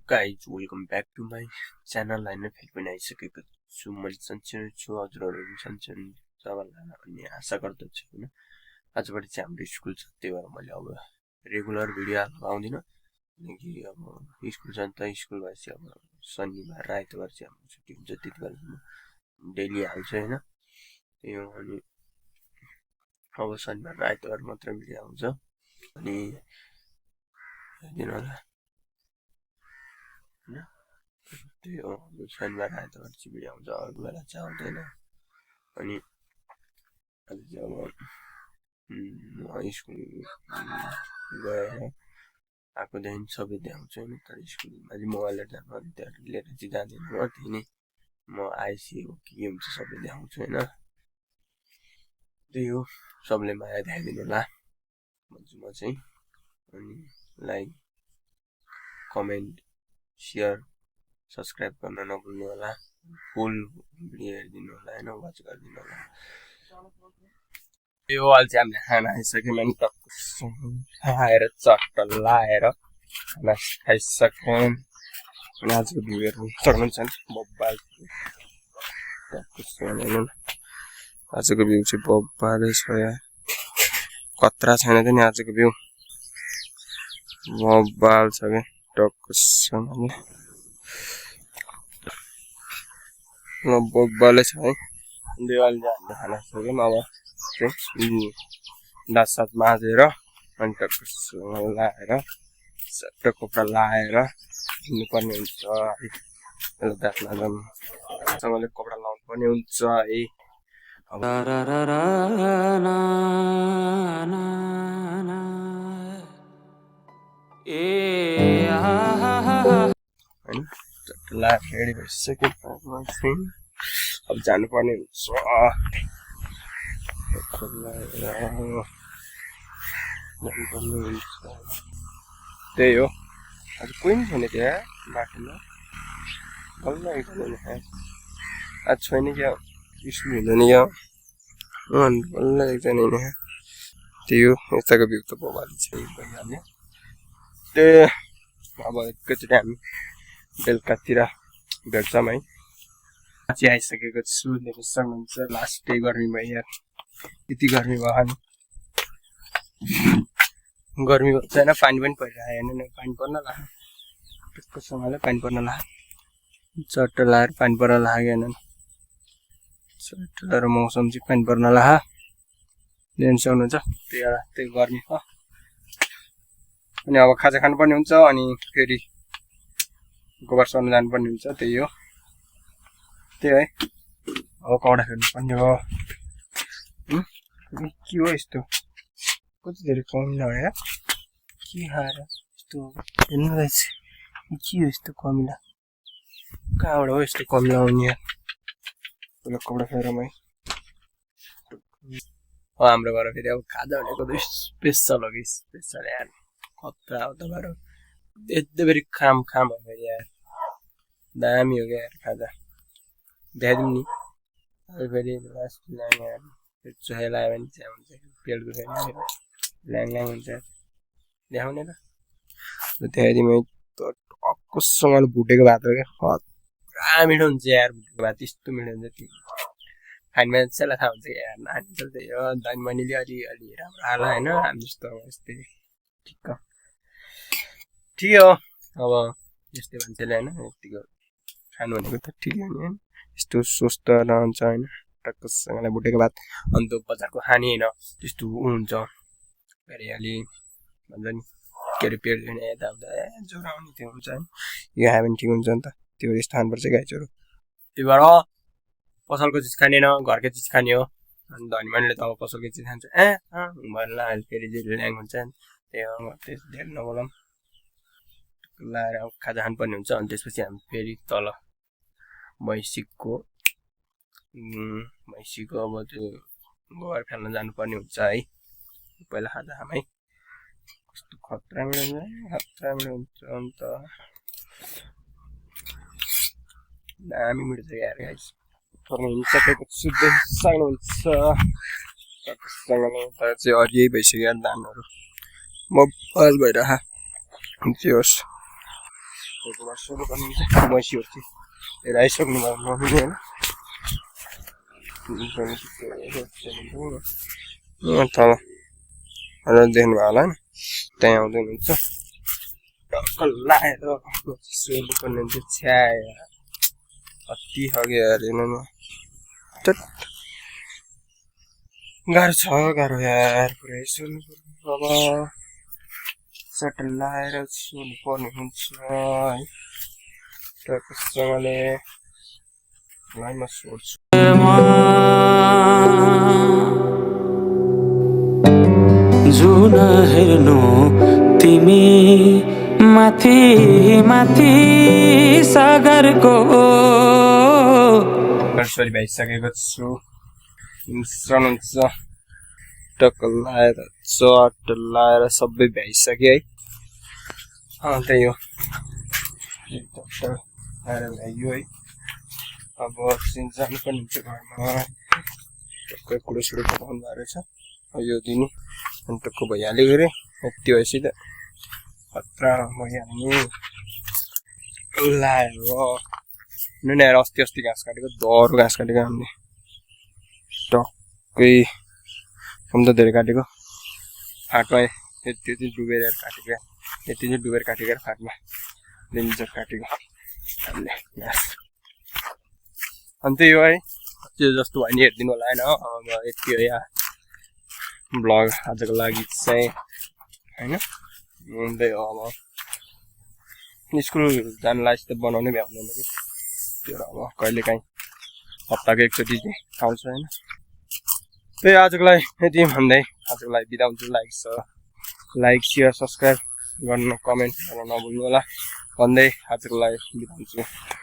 guys, welcome back to my channel. होइन फेरि पनि आइसकेको छु मैले सन्चै छु हजुरहरु पनि सन्चै हुनुहुन्छ होला भन्ने आशा गर्दछु हैन आजबाट चाहिँ हाम्रो स्कुल छ त्यही भएर मैले अब रेगुलर भिडियो हाल्दिन किनकि अब स्कुल छ नि त स्कुल भएपछि अब शनिबार र आइतबार चाहिँ हाम्रो छुट्टी हुन्छ त्यतिबेर डेली हाल्छु हैन त्यही हो अनि अब शनिबार र आइतबार मात्र भिडियो आउँछ अनि दिनहरु त्यही हो शनिबार आइतबार चाहिँ भिडियो आउँछ अरू बेला चाहिँ आउँदैन अनि आज चाहिँ अब स्कुल गएर आएकोदेखि सबै देखाउँछु हैन तर स्कुलमा चाहिँ मोबाइल लिएर जानु त्यहाँ लिएर चाहिँ जाँदैन म त्यही नै म आइसी हो के हुन्छ सबै देखाउँछु हैन त्यही हो सबले माया देखाइदिनु होला भन्छु म चाहिँ अनि लाइक कमेन्ट शेयर सब्स्क्राइब गर्न नभुल्नु होला फुल भिडियो हेर्दिनु होला हैन वाच गर्दिनु होला यो अहिले चाहिँ हामीले खाना खाइसक्यौँ अनि खाएर चट्ट लाएर खाना खाइसक्यौँ अनि आजको भ्यू हेर्नु सक्नुहुन्छ नि बब्बाल आजको भ्यू चाहिँ बब्बालै छ यार कत्रा छैन त नि आजको भ्यू बब्बाल छ के टक्कसँग बब्बालै छ है दिवाली चाहिँ हामीले खाना सक्यौँ अब चाहिँ दाँत सात माझेर अनि टक्कसँग लाएर सट्ट कपडा लाएर हिँड्नुपर्ने हुन्छ है दाँत माझ्नुसँगले कपडा लाउनु पर्ने हुन्छ है हैन ला रेडी भइसक्यो अब जानुपर्ने हुन्छ त्यही हो आज कोही पनि छैन त्यहाँ बाटोमा बल्ल एकजना आज छैन क्या स्कुल हुँदैन क्या बल्ल एकजना यहाँ त्यही हो यताको भ्यू त बबाली छ भइहाल्यो त्यही अब एकैचोटि हामी बेलुकातिर भेट्छौँ है चाहिँ आइसकेको छु देख्न सक्नुहुन्छ लास्ट डे गर्मी भयो यार यति गर्मी भयो नि गर्मी छैन पानी पनि परिरहेको होइन पानी पर्न लाग्यो त्यसकोसँगले पानी पर्न लाग्यो चट्ट लाएर पानी पर्न लागेन चट्ट लाएर मौसम चाहिँ पानी पर्न लाग्यो देख्न सक्नुहुन्छ त्यही गर्मी हो अनि अब खाजा खानुपर्ने हुन्छ अनि फेरि गोबर सर्न जानुपर्ने हुन्छ त्यही हो त्यही है अब कपडा फेर्नुपर्ने हो के हो यस्तो कति धेरै कमिला हो यार के खाएर यस्तो हेर्नु रहेछ के हो यस्तो कमिला कहाँबाट हो यस्तो कमिला आउने यार पहिला कपडा फेरौँ है हाम्रो घर फेरि अब खाजा भनेको त स्पेसल हो कि स्पेसल यार कत्रा हो तपाईँहरू यति फेरि खाम हो फेरि यार दामी हो क्या यार खाजा देखाइदिउँ नि अहिले फेरि लास्ट यार चुहाइ लगायो भने चाहिँ हुन्छ पेट दुखाइ ल्याङ हुन्छ देखाउने र देखाइदिउँ है टक्कसँगले भुटेको भात हो क्या पुरा मिठो हुन्छ यार भुटेको भात यस्तो मिठो हुन्छ त्यो खाने मान्छेलाई थाहा हुन्छ यार नानी त त्यही हो दानी बहिनीले अलि राम्रो हाल होइन हामी जस्तो यस्तै ठिक हो अब यस्तै मान्छेले होइन यतिको खानु भनेको त ठिकै हो नि यस्तो स्वस्थ रहन्छ होइन टक्कसँगलाई भुटेको भात अन्त बजारको खाने होइन त्यस्तो हुन्छ हरियाली भन्छ नि के अरे पेट दुख्ने यताउता ज्वरो आउने त्यो हुन्छ होइन यो खायो भने ठिक हुन्छ नि त त्यो यस्तो खानुपर्छ गाई ज्वरो त्यही भएर पसलको चिज खाने न घरकै चिज खाने हो अनि धनी मान्छेले त अब पसलको चिज खान्छ भएर अहिले फेरि जे ल्याङ हुन्छ त्यही हो त्यस धेरै नबोलाऊँ लाएर अब खाजा खानुपर्ने हुन्छ अनि त्यसपछि हामी फेरि तल भैँसीको अब त्यो गोबर फाल्न जानुपर्ने हुन्छ है पहिला खाजा खाम है कस्तो खतरा हुन्छ अन्त दामी मिठो छ यार गाइस हिँडिसकेको छु सक्नुहुन्छ तर चाहिँ हरियै भइसक्यो यार धानहरू बब्बाल भइरह जे होस् फोटोबाट सुरु गर्नुहुन्छ मैसीहरू चाहिँ आइसक्नु भयो मम्मीले होइन तल देख्नु भयो होला होइन त्यहाँ आउँदै हुनुहुन्छ टक्क लाएर सुरु गर्नु हुन्छ छ्याएर कति अघि हेरेन न गाह्रो यार पुरै सुन्नु अब सटल लाएर सुन्नु पर्ने हुन्छ है टक्कसँगले लाइनमा सोध्छु जुन हेर्नु तिमी माथि माथि सागरको सरी भइसकेको छु हुन्छ टक्क लाएर चट लाएर सबै भ्याइसक्यो है त्यही हो लाएर भ्याइयो है अब एकछिन जानु पनि हुन्छ घरमा टक्कै कुरोसुरो पकाउनु भएको रहेछ यो दिने अनि टक्क भइहाल्यो अरे यति भएपछि त खतरा भइहाल्ने लायो नुनाएर अस्ति घाँस काटेको दह्रो घाँस काटेको हामीले टक्कै कम त धेरै काटेको फाटमा यति चाहिँ डुबेर काटेको यति चाहिँ डुबेर काटेको फाटमा डेन्जर काटेको हामीले घाँस अनि त्यही हो है त्यो जस्तो भयो नि हेरिदिनु होला होइन अब यति हो या ब्लग आजको लागि चाहिँ होइन त्यही हो अब स्कुल जानलाई त बनाउनै भ्याउँदैन कि त्यो अब कहिलेकाहीँ हप्ताको एकचोटि चाहिँ आउँछ होइन त्यही आजको लागि यति भन्दै आजको लागि बिदा हुन्छु लाइक सेयर सब्सक्राइब गर्न कमेन्ट गर्न नभुल्नु होला भन्दै आजको लागि बिदा हुन्छु